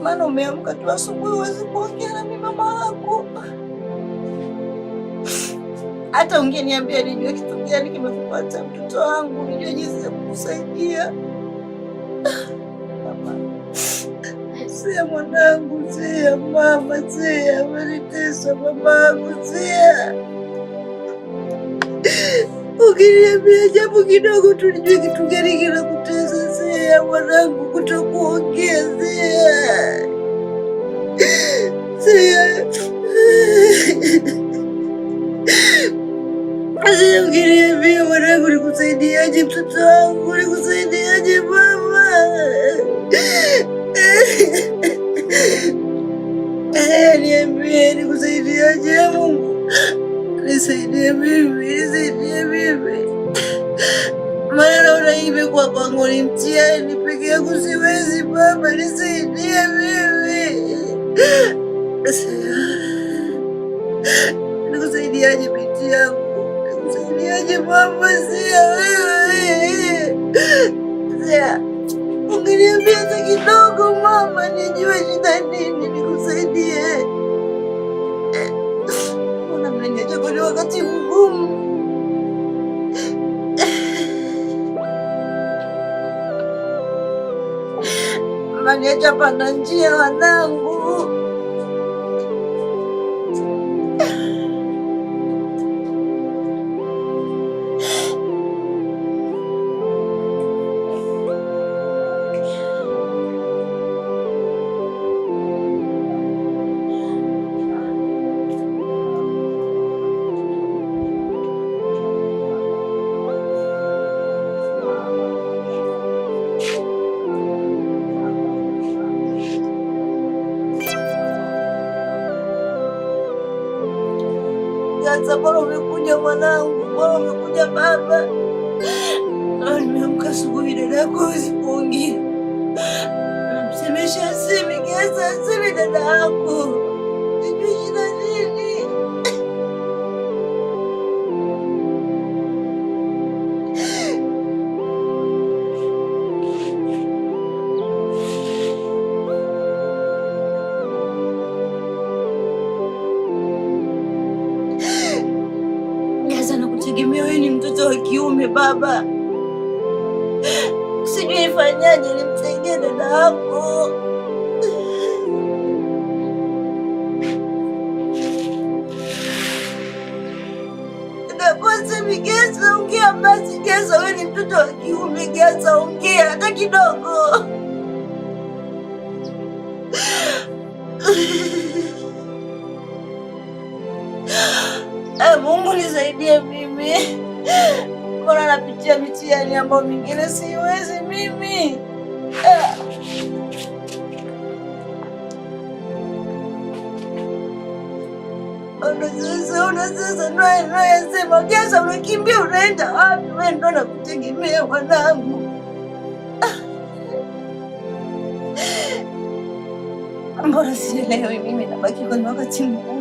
Maana umeamka tu asubuhi, huwezi kuongea na mimi mama yako. Hata ungeniambia nijue kitu gani kimekupata mtoto wangu, nijue jinsi ya kukusaidia. Mama, Zia mwanangu, Zia mama, Zia amenitesa mamangu, Zia. Ukiniambia jambo kidogo tu nijue kitu gani kinakutesa, Zia mwanangu, kutokuongea Zia, Zia. Zia, ukiniambia mwanangu, nikusaidiaje mtoto wangu, nikusaidiaje mama? Niambie, nikusaidiaje Mungu? Nisaidie mimi, nisaidie mimi. Maana naona hii imekuwa kwangu ni mtihani, peke yangu siwezi baba, nisaidie mimi. Nikusaidiaje binti yangu? Nikusaidiaje mama? Zia wewe. Zia, ungeniambia hata kidogo mama, nijue shida nini, nikusaidie. Mbona mnaniacha kwenye wakati mgumu? Mnaniacha panda njia wanangu. Sasa bora umekuja mwanangu, bora umekuja baba. Na nimeamka asubuhi, dada yako hawezi kuongea, namsemesha asemi, Geza asemi dada yako, sijui shida nini. Gaza, nakutegemea wewe, ni mtoto wa kiume baba, sijui nifanyaje nimsaidie dada yako. Dada Geza, ongea basi Geza, wewe ni mtoto wa kiume Geza, ongea hata kidogo. Mungu nisaidie mimi, mbona napitia mitihani ambayo mingine siwezi mimi. Ona sasa, ona sasa, nayasema Geza, unakimbia unaenda wapi? Wewe ndo nakutegemea mwanangu. Mbona sielewi mimi, nabaki kwenye wakati mgumu.